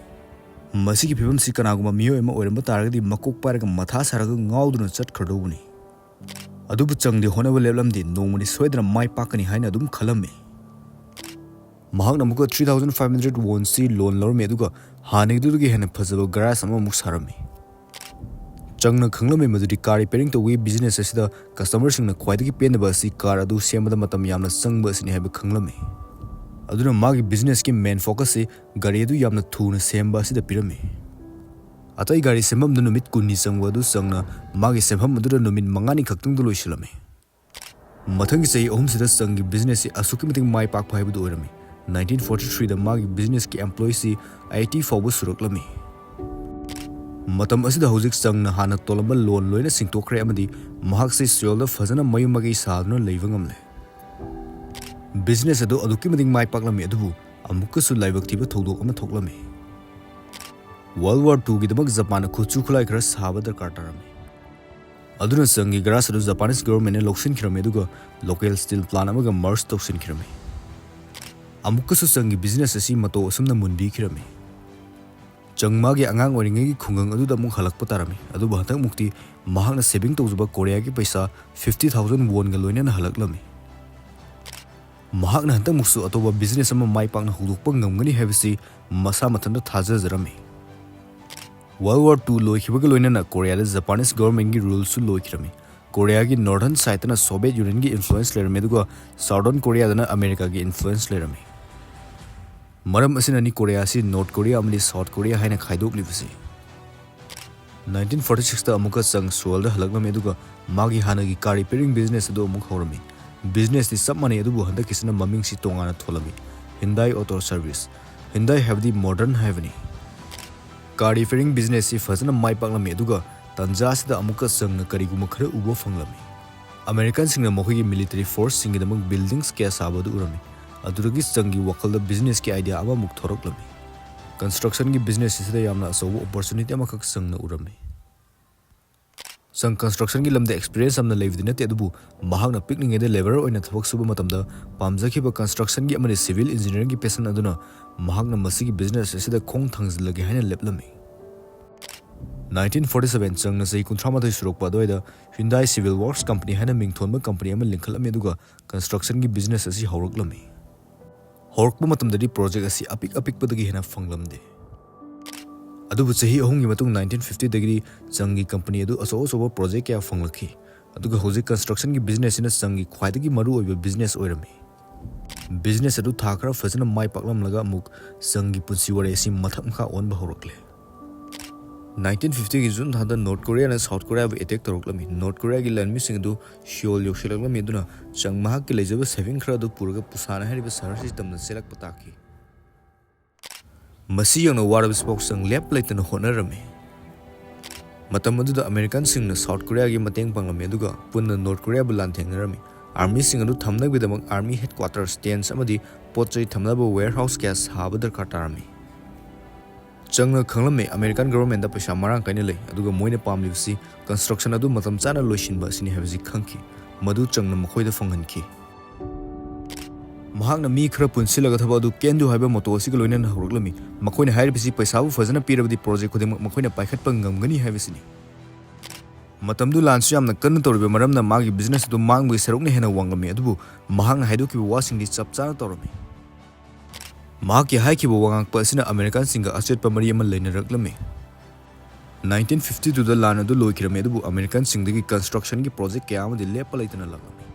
ꯃꯁꯤꯒꯤ ꯐꯤꯕꯝꯁꯤ ꯀꯅꯥꯒꯨꯝꯕ ꯃꯤꯑꯣꯏ ꯑꯃ ꯑꯣꯏꯔꯝꯕ ꯇꯥꯔꯒꯗꯤ ꯃꯀꯣꯛ ꯄꯥꯏꯔꯒ ꯃꯊꯥ ꯁꯥꯔꯒ ꯉꯥꯎꯗꯨꯅ ꯆꯠꯈ꯭ꯔꯗꯧꯕꯅꯤ꯫ ꯑꯗꯨꯕꯨ ꯆꯪꯗꯤ ꯍꯣꯠꯅꯕ ꯂꯦꯞꯂꯝꯗꯦ, ꯅꯣꯡꯃꯗꯤ ꯁꯣꯏꯗꯅ ꯃꯥꯏ ꯄꯥꯛꯀꯅꯤ ꯍꯥꯏꯅ ꯑꯗꯨꯝ ꯈꯜꯂꯝꯃꯤ꯫ ꯃꯍꯥꯛꯅ ꯑꯃꯨꯛꯀ ꯊ꯭ꯔꯤ ꯊꯥꯎꯖꯟ ꯐꯥꯏꯚ ꯍꯟꯗ꯭ꯔꯦꯠ ꯋꯣꯟꯁꯤ ꯂꯣꯟ ꯂꯧꯔꯝꯃꯤ, ꯑꯗꯨꯒ ꯍꯥꯟꯅꯒꯤꯗꯨꯗꯒꯤ ꯍꯦꯟꯅ ꯐꯖꯕ ꯒꯔꯥꯖ ꯑꯃꯃꯨꯛ ꯁꯥꯔꯝꯃꯤ꯫ ꯆꯪꯅ ꯈꯪꯂꯝꯃꯤ ꯃꯗꯨꯗꯤ ꯀꯥꯔ ꯔꯤꯄꯦꯌꯔꯤꯡ ꯇꯧꯕꯒꯤ ꯕꯤꯖꯤꯅꯦꯁ ꯑꯁꯤꯗ ꯀꯁꯇꯃꯔꯁꯤꯡꯅ ꯈ꯭ꯋꯥꯏꯗꯒꯤ ꯄꯦꯟꯗꯕ ꯑꯁꯤ ꯀꯥꯔ ꯑꯗꯨ ꯁꯦꯝꯕꯗ ꯃꯇꯝ ꯌꯥꯝꯅ ꯆꯪꯕ ꯑꯁꯤꯅꯤ ꯍꯥꯏꯕ ꯈꯪꯂꯝꯃꯤ꯫ ꯑꯗꯨꯅ ꯃꯥꯒꯤ ꯕꯤꯖꯤꯅꯦꯁꯀꯤ ꯃꯦꯟ ꯐꯣꯀꯁꯁꯤ ꯒꯥꯔꯤ ꯑꯗꯨ ꯌꯥꯝꯅ ꯊꯨꯅ ꯁꯦꯝꯕ ꯑꯁꯤꯗ ꯄꯤꯔꯝꯃꯤ꯫ ꯑꯇꯩ ꯒꯥꯔꯤ ꯁꯦꯝꯐꯝꯗ ꯅꯨꯃꯤꯠ ꯀꯨꯟꯅꯤ ꯆꯪꯕ ꯑꯗꯨ ꯆꯪꯅ ꯃꯥꯒꯤ ꯁꯦꯝꯐꯝ ꯑꯗꯨꯗ ꯅꯨꯃꯤꯠ ꯃꯉꯥꯅꯤ ꯈꯛꯇꯪꯗ ꯂꯣꯏꯁꯤꯜꯂꯝꯃꯤ꯫ ꯃꯊꯪꯒꯤ ꯆꯍꯤ ꯑꯍꯨꯝꯁꯤꯗ ꯆꯪꯒꯤ ꯕꯤꯖꯤꯅꯦꯁꯁꯤ ꯑꯁꯨꯛꯀꯤ ꯃꯇꯤꯛ ꯃꯥꯏ ꯄꯥꯛꯄ ꯍꯥꯏꯕꯗꯨ ꯑꯣꯏꯔꯝꯃꯤ꯫ ꯅꯥꯏꯟꯇꯤꯟ ꯐꯣꯔꯇꯤ ꯊ꯭ꯔꯤꯗ ꯃꯥꯒꯤ ꯕꯤꯖꯤꯅꯦꯁꯀꯤ ꯑꯦꯝꯄ꯭ꯂꯣꯌꯤꯁꯤ ꯑꯩꯠꯇꯤ ꯐꯥꯎꯕ ꯁꯨꯔꯛꯂꯝꯃꯤ꯫ ꯃꯇꯝ ꯑꯁꯤꯗ ꯍꯧꯖꯤꯛ ꯆꯪꯅ ꯍꯥꯟꯅ ꯇꯣꯜꯂꯝꯕ ꯂꯣꯟ ꯂꯣꯏꯅ ꯁꯤꯡꯇꯣꯛꯈ꯭ꯔꯦ ꯑꯃꯗꯤ ꯃꯍꯥꯛꯁꯤ ꯁꯤꯑꯣꯜꯗ ꯐꯖꯅ ꯃꯌꯨꯝ ꯃꯀꯩ ꯁꯥꯗꯨꯅ ꯂꯩꯕ ꯉꯝꯂꯦ꯫ ꯕꯤꯖꯤꯅꯦꯁ ꯑꯗꯨ ꯑꯗꯨꯛꯀꯤ ꯃꯇꯤꯛ ꯃꯥꯏ ꯄꯥꯛꯂꯝꯃꯤ, ꯑꯗꯨꯕꯨ ꯑꯃꯨꯛꯀꯁꯨ ꯂꯥꯏꯕꯛ ꯊꯤꯕ ꯊꯧꯗꯣꯛ ꯑꯃ ꯊꯣꯛꯂꯝꯃꯤ꯫ ꯋꯥꯔꯜ ꯋꯥꯔ ꯇꯨꯒꯤꯗꯃꯛ ꯖꯄꯥꯟꯅ ꯈꯨꯠꯁꯨ ꯈꯨꯠꯂꯥꯏ ꯈꯔ ꯁꯥꯕ ꯗꯔꯀꯥꯔ ꯇꯥꯔꯝꯃꯤ꯫ ꯑꯗꯨꯅ ꯆꯪꯒꯤ ꯒꯔꯥꯖ ꯑꯗꯨ ꯖꯄꯥꯅꯤꯁ ꯒꯚꯔꯟꯃꯦꯟꯅ ꯂꯧꯁꯤꯟꯈꯤꯔꯝꯃꯤ, ꯑꯗꯨꯒ ꯂꯣꯀꯦꯜ ꯁ꯭ꯇꯤꯜ ꯄ꯭ꯂꯥꯟ ꯑꯃꯒ ꯃꯔꯖ ꯇꯧꯁꯤꯟꯈꯤꯔꯝꯃꯤ꯫ ꯑꯃꯨꯛꯀꯁꯨ ꯆꯪꯒꯤ ꯕꯤꯖꯤꯅꯦꯁ ꯑꯁꯤ ꯃꯇꯧ ꯑꯁꯨꯝꯅ ꯃꯨꯟꯕꯤꯈꯤꯔꯝꯃꯤ꯫ ꯆꯪ ꯃꯥꯒꯤ ꯑꯉꯥꯡ ꯑꯣꯏꯔꯤꯉꯩꯒꯤ ꯈꯨꯡꯒꯪ ꯑꯗꯨꯗ ꯑꯃꯨꯛ ꯍꯜꯂꯛꯄ ꯇꯥꯔꯝꯃꯤ꯫ ꯑꯗꯨꯕꯨ ꯍꯟꯗꯛꯃꯨꯛꯇꯤ ꯃꯍꯥꯛꯅ saving ꯇꯧꯖꯕ ꯀꯣꯔꯤꯌꯥꯒꯤ ꯄꯩꯁꯥ fifty thousand won ꯒ ꯂꯣꯏꯅꯅ ꯍꯜꯂꯛꯂꯝꯃꯤ꯫ ꯃꯍꯥꯛꯅ ꯍꯟꯗꯛꯃꯨꯛꯁꯨ ꯑꯇꯣꯞꯄ business ꯑꯃ ꯃꯥꯏ ꯄꯥꯛꯅ ꯍꯧꯗꯣꯛꯄ ꯉꯝꯒꯅꯤ ꯍꯥꯏꯕꯁꯤ ꯃꯁꯥ ꯃꯊꯟꯇ ꯊꯥꯖꯖꯔꯝꯃꯤ꯫ World War Two ꯂꯣꯏꯈꯤꯕꯒ ꯂꯣꯏꯅꯅ ꯀꯣꯔꯤꯌꯥꯗ Japanese government ꯀꯤ rule ꯁꯨ ꯂꯣꯏꯈꯤꯔꯝꯃꯤ꯫ ꯀꯣꯔꯤꯌꯥꯒꯤ northern side ꯇꯅ Soviet Union ꯒꯤ influence ꯂꯩꯔꯝꯃꯤ, ꯑꯗꯨꯒ southern ꯀꯣꯔꯤꯌꯥꯗꯅ ꯑꯃꯦꯔꯤꯀꯥꯒꯤ influence ꯂꯩꯔꯝꯃꯤ꯫ ꯃꯔꯝ ꯑꯁꯤꯅꯅꯤ ꯀꯣꯔꯤꯌꯥ ꯑꯁꯤ North Korea ꯑꯃꯗꯤ South Korea ꯍꯥꯏꯅ ꯈꯥꯏꯗꯣꯛꯂꯤꯕꯁꯤ꯫ Nineteen forty six ꯇ ꯑꯃꯨꯛꯀ ꯆꯪ ꯁꯣꯜꯗ ꯍꯜꯂꯛꯂꯝꯃꯤ, ꯑꯗꯨꯒ ꯃꯥꯒꯤ ꯍꯥꯟꯅꯒꯤ car repairing business ꯑꯗꯨ ꯑꯃꯨꯛ ꯍꯧꯔꯝꯃꯤ꯫ Business ꯇꯤ ꯆꯞ ꯃꯥꯟꯅꯩ, ꯑꯗꯨꯕꯨ ꯍꯟꯗꯛꯀꯤꯁꯤꯅ ꯃꯃꯤꯡꯁꯤ ꯇꯣꯉꯥꯟꯅ ꯊꯣꯜꯂꯝꯃꯤ, Hyundai Auto Service꯫ Hyundai ꯍꯥꯏꯕꯗꯤ modern ꯍꯥꯏꯕꯅꯤ꯫ Car repairing business ꯁꯤ ꯐꯖꯅ ꯃꯥꯏ ꯄꯥꯛꯂꯝꯃꯤ, ꯑꯗꯨꯒ ꯇꯟꯖꯥ ꯑꯁꯤꯗ ꯑꯃꯨꯛꯀ ꯆꯪꯅ ꯀꯔꯤꯒꯨꯝꯕ ꯈꯔ ꯎꯕ ꯐꯪꯂꯝꯃꯤ꯫ ꯑꯃꯦꯔꯤꯀꯟꯁꯤꯡꯅ ꯃꯈꯣꯏꯒꯤ military force ꯁꯤꯡꯒꯤꯗꯃꯛ buildings ꯀꯌꯥ ꯁꯥꯕ ꯑꯗꯨ ꯎꯔꯝꯃꯤ꯫ ꯑꯗꯨꯗꯒꯤ ꯆꯪꯒꯤ ꯋꯥꯈꯜꯗ business ꯀꯤ idea ꯑꯃꯃꯨꯛ ꯊꯣꯔꯛꯂꯝꯃꯤ꯫ Construction ꯒꯤ business ꯑꯁꯤꯗ ꯌꯥꯝꯅ ꯑꯆꯧꯕ opportunity ꯑꯃꯈꯛ ꯆꯪꯅ ꯎꯔꯝꯃꯤ꯫ ꯆꯪ construction ꯒꯤ ꯂꯝꯗ experience ꯌꯥꯝꯅ ꯂꯩꯕꯗꯤ ꯅꯠꯇꯦ, ꯑꯗꯨꯕꯨ ꯃꯍꯥꯛꯅ ꯄꯤꯛꯂꯤꯉꯩꯗ laborer ꯑꯣꯏꯅ ꯊꯕꯛ ꯁꯨꯕ ꯃꯇꯝꯗ ꯄꯥꯝꯖꯈꯤꯕ construction ꯒꯤ ꯑꯃꯗꯤ civil engineering ꯒꯤ passion ꯑꯗꯨꯅ ꯃꯍꯥꯛꯅ ꯃꯁꯤꯒꯤ business ꯑꯁꯤꯗ ꯈꯣꯡ ꯊꯥꯡꯖꯤꯜꯂꯒꯦ ꯍꯥꯏꯅ ꯂꯦꯞꯂꯝꯃꯤ꯫ Nineteen forty seven, ꯆꯪꯅ ꯆꯍꯤ ꯀꯨꯟꯊ꯭ꯔꯥ ꯃꯥꯊꯣꯏ ꯁꯨꯔꯛꯄ ꯑꯗꯨꯋꯥꯏꯗ Hyundai Civil Works Company ꯍꯥꯏꯅ ꯃꯤꯡꯊꯣꯟꯕ company ꯑꯃ ꯂꯤꯡꯈꯠꯂꯝꯃꯤ, ꯑꯗꯨꯒ construction ꯒꯤ business ꯑꯁꯤ ꯍꯧꯔꯛꯂꯝꯃꯤ꯫ ꯍꯧꯔꯛꯄ ꯃꯇꯝꯗꯗꯤ project ꯑꯁꯤ ꯑꯄꯤꯛ ꯑꯄꯤꯛꯄꯗꯒꯤ ꯍꯦꯟꯅ ꯐꯪꯂꯝꯗꯦ꯫ ꯑꯗꯨꯕꯨ ꯆꯍꯤ ꯑꯍꯨꯝꯒꯤ ꯃꯇꯨꯡ nineteen fifty ꯗꯒꯤꯗꯤ ꯆꯪꯒꯤ company ꯑꯗꯨ ꯑꯆꯧ ꯑꯆꯧꯕ project ꯀꯌꯥ ꯐꯪꯂꯛꯈꯤ, ꯑꯗꯨꯒ ꯍꯧꯖꯤꯛ construction ꯒꯤ business ꯁꯤꯅ ꯆꯪꯒꯤ ꯈ꯭ꯋꯥꯏꯗꯒꯤ ꯃꯔꯨꯑꯣꯏꯕ business ꯑꯣꯏꯔꯝꯃꯤ꯫ Business ꯑꯗꯨ ꯊꯥ ꯈꯔ ꯐꯖꯅ ꯃꯥꯏ ꯄꯥꯛꯂꯝꯂꯒ ꯑꯃꯨꯛ ꯆꯪꯒꯤ ꯄꯨꯟꯁꯤ ꯋꯥꯔꯤ ꯑꯁꯤ ꯃꯊꯛ ꯃꯈꯥ ꯑꯣꯟꯕ ꯍꯧꯔꯛꯂꯦ꯫ Nineteen fifty ꯒꯤ June ꯊꯥꯗ North Korea ꯅ South Korea ꯕꯨ attack ꯇꯧꯔꯛꯂꯝꯃꯤ꯫ North Korea ꯒꯤ ꯂꯥꯟꯃꯤꯁꯤꯡ ꯑꯗꯨ Seoul ꯌꯧꯁꯤꯜꯂꯛꯂꯝꯃꯤ, ꯑꯗꯨꯅ ꯆꯪ ꯃꯍꯥꯛꯀꯤ ꯂꯩꯖꯕ saving ꯈꯔ ꯑꯗꯨ ꯄꯨꯔꯒ Busan ꯍꯥꯏꯔꯤꯕ ꯁꯍꯔꯁꯤ ꯇꯝꯅ ꯆꯦꯜꯂꯛꯄ ꯇꯥꯈꯤ꯫ ꯃꯁꯤ ꯌꯧꯅ ꯋꯥꯔꯕꯁꯤ ꯐꯥꯎ ꯆꯪ ꯂꯦꯞ ꯂꯩꯇꯅ ꯍꯣꯠꯅꯔꯝꯃꯤ꯫ ꯃꯇꯝ ꯑꯗꯨꯗ American ꯁꯤꯡꯅ South Korea ꯒꯤ ꯃꯇꯦꯡ ꯄꯥꯡꯂꯝꯃꯤ, ꯑꯗꯨꯒ ꯄꯨꯟꯅ North Korea ꯕꯨ ꯂꯥꯟꯊꯦꯡꯅꯔꯝꯃꯤ꯫ Army ꯁꯤꯡ ꯑꯗꯨ ꯊꯝꯅꯕꯒꯤꯗꯃꯛ army headquarters, tents ꯑꯃꯗꯤ ꯄꯣꯠ ꯆꯩ ꯊꯝꯅꯕ warehouse ꯀꯌꯥ ꯁꯥꯕ ꯗꯔꯀꯥꯔ ꯇꯥꯔꯝꯃꯤ꯫ ꯆꯪꯅ ꯈꯪꯂꯝꯃꯤ American government ꯗ ꯄꯩꯁꯥ ꯃꯔꯥꯡ ꯀꯥꯏꯅ ꯂꯩ, ꯑꯗꯨꯒ ꯃꯣꯏꯅ ꯄꯥꯝꯂꯤꯕꯁꯤ construction ꯑꯗꯨ ꯃꯇꯝ ꯆꯥꯅ ꯂꯣꯏꯁꯤꯟꯕ ꯑꯁꯤꯅꯤ ꯍꯥꯏꯕꯁꯤ ꯈꯪꯈꯤ꯫ ꯃꯗꯨ ꯆꯪꯅ ꯃꯈꯣꯏꯗ ꯐꯪꯍꯟꯈꯤ꯫ ꯃꯍꯥꯛꯅ ꯃꯤ ꯈꯔ ꯄꯨꯟꯁꯤꯜꯂꯒ ꯊꯕꯛ ꯑꯗꯨ ꯀꯦꯟ ꯗꯨ ꯍꯥꯏꯕ ꯃꯣꯇꯣ ꯑꯁꯤꯒ ꯂꯣꯏꯅꯅ ꯍꯧꯔꯛꯂꯝꯃꯤ꯫ ꯃꯈꯣꯏꯅ ꯍꯥꯏꯔꯤꯕꯁꯤ ꯄꯩꯁꯥꯕꯨ ꯐꯖꯅ ꯄꯤꯔꯕꯗꯤ ꯄ꯭ꯔꯣꯖꯦꯛ ꯈꯨꯗꯤꯡꯃꯛ ꯃꯈꯣꯏꯅ ꯄꯥꯏꯈꯠꯄ ꯉꯝꯒꯅꯤ ꯍꯥꯏꯕꯁꯤꯅꯤ꯫ ꯃꯇꯝꯗꯨ ꯂꯥꯟꯁꯨ ꯌꯥꯝꯅ ꯀꯟꯅ ꯇꯧꯔꯤꯕ ꯃꯔꯝꯅ ꯃꯥꯒꯤ ꯕꯤꯖꯤꯅꯦꯁ ꯑꯗꯨ ꯃꯥꯡꯕꯒꯤ ꯁꯔꯨꯛꯅ ꯍꯦꯟꯅ ꯋꯥꯡꯂꯝꯃꯤ, ꯑꯗꯨꯕꯨ ꯃꯍꯥꯛꯅ ꯍꯥꯏꯗꯣꯛꯈꯤꯕ ꯋꯥꯁꯤꯡꯗꯤ ꯆꯞ ꯆꯥꯅ ꯇꯧꯔꯝꯃꯤ꯫ ꯃꯍꯥꯛꯀꯤ ꯍꯥꯏꯈꯤꯕ ꯋꯥꯉꯥꯡꯄ ꯑꯁꯤꯅ ꯑꯃꯦꯔꯤꯀꯥꯟꯁꯤꯡꯒ ꯑꯆꯦꯠꯄ ꯃꯔꯤ ꯑꯃ ꯂꯩꯅꯔꯛꯂꯝꯃꯤ꯫ ꯅꯥꯏꯟꯇꯤꯟ ꯐꯤꯐꯇꯤ ꯇꯨꯗ ꯂꯥꯟ ꯑꯗꯨ ꯂꯣꯏꯈꯤꯔꯝꯃꯤ, ꯑꯗꯨꯕꯨ ꯑꯃꯦꯔꯤꯀꯥꯟꯁꯤꯡꯗꯒꯤ ꯀꯟꯁꯇ꯭ꯔꯛꯁꯟꯒꯤ ꯄ꯭ꯔꯣꯖꯦꯛ ꯀꯌꯥ ꯑꯃꯗꯤ ꯂꯦꯞꯄ ꯂꯩꯇꯅ ꯂꯥꯛꯂꯝꯃꯤ꯫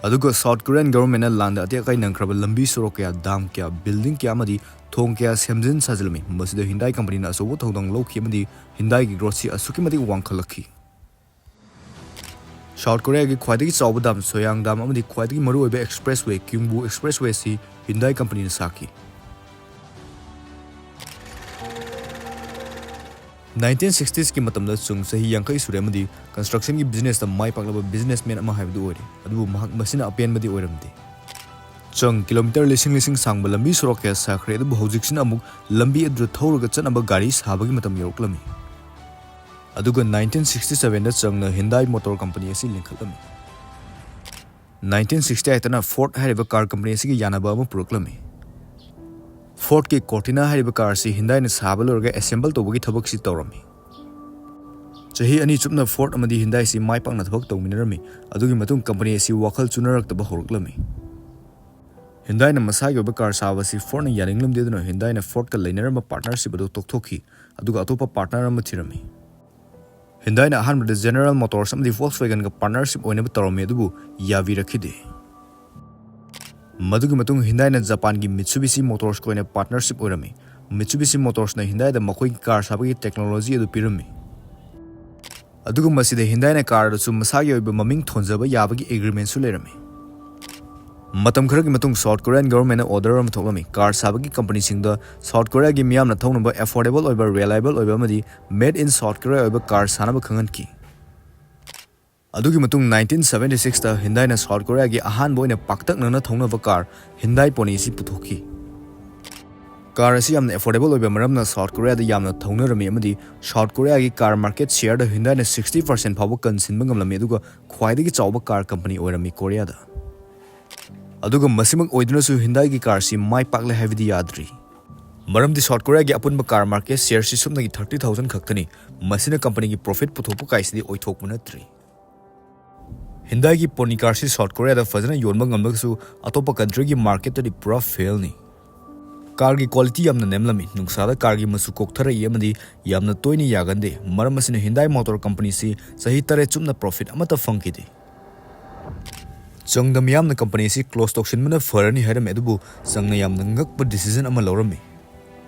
ꯑꯗꯨꯒ ꯁꯥꯎꯠ ꯀꯣꯔꯤꯌꯥꯟ ꯒꯚꯔꯟꯃꯦꯟꯅ ꯂꯥꯟꯗ ꯑꯇꯦꯛ ꯑꯀꯥꯏ ꯅꯪꯈ꯭ꯔꯕ ꯂꯝꯕꯤ ꯁꯣꯔꯣꯛ ꯀꯌꯥ, ꯗꯥꯝ ꯀꯌꯥ, ꯕꯤꯜꯗꯤꯡ ꯀꯌꯥ ꯑꯃꯗꯤ ꯊꯣꯡ ꯀꯌꯥ ꯁꯦꯝꯖꯤꯟ ꯁꯥꯖꯤꯜꯂꯝꯃꯤ꯫ ꯃꯁꯤꯗ ꯍꯤꯟꯗꯥꯏ ꯀꯝꯄꯅꯤꯅ ꯑꯆꯧꯕ ꯊꯧꯗꯥꯡ ꯂꯧꯈꯤ ꯑꯃꯗꯤ ꯍꯤꯟꯗꯥꯏꯒꯤ ꯒ꯭ꯔꯣꯠꯁꯤ ꯑꯁꯨꯛꯀꯤ ꯃꯇꯤꯛ ꯋꯥꯡꯈꯠꯂꯛꯈꯤ꯫ ꯁꯥꯎꯠ ꯀꯣꯔꯤꯌꯥꯒꯤ ꯈ꯭ꯋꯥꯏꯗꯒꯤ ꯆꯥꯎꯕ ꯗꯥꯝ ꯁꯣꯌꯥꯡ ꯗꯥꯝ ꯑꯃꯗꯤ ꯈ꯭ꯋꯥꯏꯗꯒꯤ ꯃꯔꯨꯑꯣꯏꯕ ꯑꯦꯛꯁꯄ꯭ꯔꯦꯁ ꯋꯦ ꯀ꯭ꯌꯨꯡꯕꯨ ꯑꯦꯛꯁꯄ꯭ꯔꯦꯁ ꯋꯦ ꯑꯁꯤ ꯍꯤꯟꯗꯥꯏ ꯀꯝꯄꯅꯤꯅ ꯁꯥꯈꯤ꯫ ꯅꯥꯏꯟꯇꯤꯟ ꯁꯤꯛꯁꯇꯤꯁꯀꯤ ꯃꯇꯝꯗ ꯆꯨꯡ ꯆꯍꯤ ꯌꯥꯡꯈꯩ ꯁꯨꯔꯦ ꯑꯃꯗꯤ ꯀꯟꯁꯇ꯭ꯔꯛꯁꯟꯒꯤ ꯕꯤꯖꯤꯅꯦꯁꯇ ꯃꯥꯏ ꯄꯥꯛꯂꯕ ꯕꯤꯖꯤꯅꯦꯁꯃꯦꯟ ꯑꯃ ꯍꯥꯏꯕꯗꯨ ꯑꯣꯏꯔꯦ꯫ ꯑꯗꯨꯕꯨ ꯃꯍꯥꯛ ꯃꯁꯤꯅ ꯑꯄꯦꯟꯕꯗꯤ ꯑꯣꯏꯔꯝꯗꯦ꯫ ꯆꯪ ꯀꯤꯂꯣꯃꯤꯇꯔ ꯂꯤꯁꯤꯡ ꯂꯤꯁꯤꯡ ꯁꯥꯡꯕ ꯂꯝꯕꯤ ꯁꯣꯔꯣꯛ ꯀꯌꯥ ꯁꯥꯈ꯭ꯔꯦ, ꯑꯗꯨꯕꯨ ꯍꯧꯖꯤꯛꯁꯤꯅ ꯑꯃꯨꯛ ꯂꯝꯕꯤ ꯑꯗꯨꯗ ꯊꯧꯔꯒ ꯆꯠꯅꯕ ꯒꯥꯔꯤ ꯁꯥꯕꯒꯤ ꯃꯇꯝ ꯌꯧꯔꯛꯂꯝꯃꯤ꯫ ꯑꯗꯨꯒ ꯅꯥꯏꯟꯇꯤꯟ ꯁꯤꯛꯁꯇꯤ ꯁꯚꯦꯟꯗ ꯆꯪꯅ ꯍꯤꯟꯗꯥꯏ ꯃꯣꯇꯣꯔ ꯀꯝꯄꯅꯤ ꯑꯁꯤ ꯂꯤꯡꯈꯠꯂꯝꯃꯤ꯫ ꯅꯥꯏꯟꯇꯤꯟ ꯁꯤꯛꯁꯇꯤ ꯑꯩꯠꯇꯅ ꯐꯣꯔꯗ ꯍꯥꯏꯔꯤꯕ ꯀꯥꯔ ꯀꯝꯄꯅꯤ ꯑꯁꯤꯒꯤ ꯌꯥꯅꯕ ꯑꯃ ꯄꯨꯔꯛꯂꯝꯃꯤ꯫ ꯐꯣꯔꯗꯀꯤ ꯀꯣꯔꯇꯤꯅꯥ ꯍꯥꯏꯔꯤꯕ ꯀꯥꯔ ꯑꯁꯤ ꯍꯤꯟꯗꯥꯏꯅ ꯁꯥꯕ ꯂꯣꯏꯔꯒ ꯑꯦꯁꯦꯝꯕꯜ ꯇꯧꯕꯒꯤ ꯊꯕꯛꯁꯤ ꯇꯧꯔꯝꯃꯤ꯫ ꯆꯍꯤ ꯑꯅꯤ ꯆꯨꯞꯅ ꯐꯣꯔꯗ ꯑꯃꯗꯤ ꯍꯤꯟꯗꯥꯏꯁꯤ ꯃꯥꯏ ꯄꯥꯛꯅ ꯊꯕꯛ ꯇꯧꯃꯤꯟꯅꯔꯝꯃꯤ꯫ ꯑꯗꯨꯒꯤ ꯃꯇꯨꯡ ꯀꯝꯄꯅꯤ ꯑꯁꯤ ꯋꯥꯈꯜ ꯆꯨꯅꯔꯛꯇꯕ ꯍꯧꯔꯛꯂꯝꯃꯤ꯫ ꯍꯤꯟꯗꯥꯏꯅ ꯃꯁꯥꯒꯤ ꯑꯣꯏꯕ ꯀꯥꯔ ꯁꯥꯕ ꯑꯁꯤ ꯐꯣꯔꯗꯅ ꯌꯥꯅꯤꯡꯂꯝꯗꯦ, ꯑꯗꯨꯅ ꯍꯤꯟꯗꯥꯏꯅ ꯐꯣꯔꯗꯀ ꯂꯩꯅꯔꯝꯕ ꯄꯥꯔꯠꯅꯔꯁꯤꯞ ꯑꯗꯨ ꯇꯣꯛꯊꯣꯛꯈꯤ, ꯑꯗꯨꯒ ꯑꯇꯣꯞꯄ ꯄꯥꯔꯠꯅꯔ ꯑꯃ ꯊꯤꯔꯝꯃꯤ꯫ ꯍꯤꯟꯗꯥꯏꯅ ꯑꯍꯥꯟꯕꯗ ꯖꯦꯅꯔꯦꯜ ꯃꯣꯇꯣꯔꯁ ꯑꯃꯗꯤ ꯐꯣꯜꯛꯁꯋꯦꯒꯟꯒ ꯄꯥꯔꯠꯅꯔꯁꯤꯞ ꯑꯣꯏꯅꯕ ꯇꯧꯔꯝꯃꯤ, ꯑꯗꯨꯕꯨ ꯌꯥꯕꯤꯔꯛꯈꯤꯗꯦ꯫ ꯃꯗꯨꯒꯤ ꯃꯇꯨꯡ ꯍꯤꯟꯗꯥꯏꯅ ꯖꯄꯥꯟꯒꯤ ꯃꯤꯠꯁꯨꯕꯤꯁꯤ ꯃꯣꯇꯣꯔꯁꯀ ꯑꯣꯏꯅ ꯄꯥꯔꯠꯅꯔꯁꯤꯞ ꯑꯣꯏꯔꯝꯃꯤ꯫ ꯃꯤꯠꯁꯨꯕꯤꯁꯤ ꯃꯣꯇꯣꯔꯁꯅ ꯍꯤꯟꯗꯥꯏꯗ ꯃꯈꯣꯏꯒꯤ ꯀꯥꯔ ꯁꯥꯕꯒꯤ ꯇꯦꯛꯅꯣꯂꯣꯖꯤ ꯑꯗꯨ ꯄꯤꯔꯝꯃꯤ꯫ ꯑꯗꯨꯒ ꯃꯁꯤꯗ ꯍꯤꯟꯗꯥꯏꯅ ꯀꯥꯔ ꯑꯗꯨꯁꯨ ꯃꯁꯥꯒꯤ ꯑꯣꯏꯕ ꯃꯃꯤꯡ ꯊꯣꯟꯖꯕ ꯌꯥꯕꯒꯤ ꯑꯦꯒ꯭ꯔꯤꯃꯦꯟꯁꯨ ꯂꯩꯔꯝꯃꯤ꯫ ꯃꯇꯝ ꯈꯔꯒꯤ ꯃꯇꯨꯡ ꯁꯥꯎꯠ ꯀꯣꯔꯤꯌꯥꯟ ꯒꯚꯔꯟꯃꯦꯟꯅ ꯑꯣꯔꯗꯔ ꯑꯃ ꯊꯣꯛꯂꯝꯃꯤ꯫ ꯀꯥꯔ ꯁꯥꯕꯒꯤ ꯀꯝꯄꯅꯤꯁꯤꯡꯗ ꯁꯥꯎꯠ ꯀꯣꯔꯤꯌꯥꯒꯤ ꯃꯤꯌꯥꯝꯅ ꯊꯧꯅꯕ, ꯑꯦꯐꯣꯔꯗꯦꯕꯜ ꯑꯣꯏꯕ, ꯔꯤꯂꯥꯏꯕꯜ ꯑꯣꯏꯕ ꯑꯃꯗꯤ ꯃꯦꯗ ꯏꯟ ꯁꯥꯎꯠ ꯀꯣꯔꯤꯌꯥ ꯑꯣꯏꯕ ꯀꯥꯔ ꯁꯥꯅꯕ ꯈꯪꯍꯟꯈꯤ꯫ ꯑꯗꯨꯒꯤ ꯃꯇꯨꯡ ꯅꯥꯏꯟꯇꯤꯟ ꯁꯚꯦꯟꯇꯤ ꯁꯤꯛꯁꯇ ꯍꯤꯟꯗꯥꯏꯅ ꯁꯥꯎꯠ ꯀꯣꯔꯤꯌꯥꯒꯤ ꯑꯍꯥꯟꯕ ꯑꯣꯏꯅ ꯄꯥꯛꯇꯛꯅꯅ ꯊꯧꯅꯕ ꯀꯥꯔ ꯍꯤꯟꯗꯥꯏ ꯄꯣꯅꯤ ꯑꯁꯤ ꯄꯨꯊꯣꯛꯈꯤ꯫ ꯀꯥꯔ ꯑꯁꯤ ꯌꯥꯝꯅ ꯑꯦꯐꯣꯔꯗꯦꯕꯜ ꯑꯣꯏꯕ ꯃꯔꯝꯅ ꯁꯥꯎꯠ ꯀꯣꯔꯤꯌꯥꯗ ꯌꯥꯝꯅ ꯊꯧꯅꯔꯝꯃꯤ ꯑꯃꯗꯤ ꯁꯥꯎꯠ ꯀꯣꯔꯤꯌꯥꯒꯤ ꯀꯥꯔ ꯃꯥꯔꯀꯦꯠ ꯁꯤꯌꯔꯗ ꯍꯤꯟꯗꯥꯏꯅ ꯁꯤꯛꯁꯇꯤ ꯄꯥꯔꯁꯦꯟ ꯐꯥꯎꯕ ꯀꯟꯁꯤꯟꯕ ꯉꯝꯂꯝꯃꯤ, ꯑꯗꯨꯒ ꯈ꯭ꯋꯥꯏꯗꯒꯤ ꯆꯥꯎꯕ ꯀꯥꯔ ꯀꯝꯄꯅꯤ ꯑꯣꯏꯔꯝꯃꯤ ꯀꯣꯔꯤꯌꯥꯗ꯫ ꯑꯗꯨꯒ ꯃꯁꯤꯃꯛ ꯑꯣꯏꯗꯨꯅꯁꯨ ꯍꯤꯟꯗꯥꯏꯒꯤ ꯀꯥꯔꯁꯤ ꯃꯥꯏ ꯄꯥꯛꯂꯦ ꯍꯥꯏꯕꯗꯤ ꯌꯥꯗ꯭ꯔꯤ꯫ ꯃꯔꯝꯗꯤ ꯁꯥꯎꯠ ꯀꯣꯔꯤꯌꯥꯒꯤ ꯑꯄꯨꯟꯕ ꯀꯥꯔ ꯃꯥꯔꯀꯦꯠ ꯁꯤꯌꯔꯁꯤ ꯁꯨꯞꯅꯒꯤ ꯊꯥꯔꯇꯤ ꯊꯥꯎꯖꯟ ꯈꯛꯇꯅꯤ꯫ ꯃꯁꯤꯅ ꯀꯝꯄꯅꯤꯒꯤ ꯄ꯭ꯔꯣꯐꯤꯠ ꯄꯨꯊꯣꯛꯄ ꯀꯥꯏꯁꯤꯗꯤ ꯑꯣꯏꯊꯣꯛꯄ ꯅꯠꯇ꯭ꯔꯤ꯫ ꯍꯤꯟꯗꯥꯏꯒꯤ ꯄꯣꯅꯤ ꯀꯥꯔꯁꯤ ꯁꯥꯎꯠ ꯀꯣꯔꯤꯌꯥꯗ ꯐꯖꯅ ꯌꯣꯟꯕ ꯉꯝꯂꯒꯁꯨ ꯑꯇꯣꯞꯄ ꯀꯟꯇ꯭ꯔꯤꯒꯤ ꯃꯥꯔꯀꯦꯠꯇꯗꯤ ꯄꯨꯔꯥ ꯐꯦꯜꯅꯤ꯫ ꯀꯥꯔꯒꯤ ꯀ꯭ꯋꯥꯂꯤꯇꯤ ꯌꯥꯝꯅ ꯅꯦꯝꯂꯝꯃꯤ꯫ ꯅꯨꯡꯁꯥꯗ ꯀꯥꯔꯒꯤ ꯃꯆꯨ ꯀꯣꯛꯊꯔꯛꯏ ꯑꯃꯗꯤ ꯌꯥꯝꯅ ꯇꯣꯏꯅ ꯌꯥꯒꯟꯗꯦ꯫ ꯃꯔꯝ ꯑꯁꯤꯅ ꯍꯤꯟꯗꯥꯏ ꯃꯣꯇꯣꯔ ꯀꯝꯄꯅꯤꯁꯤ ꯆꯍꯤ ꯇꯔꯦꯠ ꯆꯨꯞꯅ ꯄ꯭ꯔꯣꯐꯤꯠ ꯑꯃꯠꯇ ꯐꯪꯈꯤꯗꯦ꯫ ꯆꯪꯗ ꯃꯤꯌꯥꯝꯅ ꯀꯝꯄꯅꯤ ꯑꯁꯤ ꯀ꯭ꯂꯣꯖ ꯇꯧꯁꯤꯟꯕꯅ ꯐꯔꯅꯤ ꯍꯥꯏꯔꯝꯃꯤ, ꯑꯗꯨꯕꯨ ꯆꯪꯅ ꯌꯥꯝꯅ ꯉꯛꯄ ꯗꯤꯁꯤꯖꯟ ꯑꯃ ꯂꯧꯔꯝꯃꯤ꯫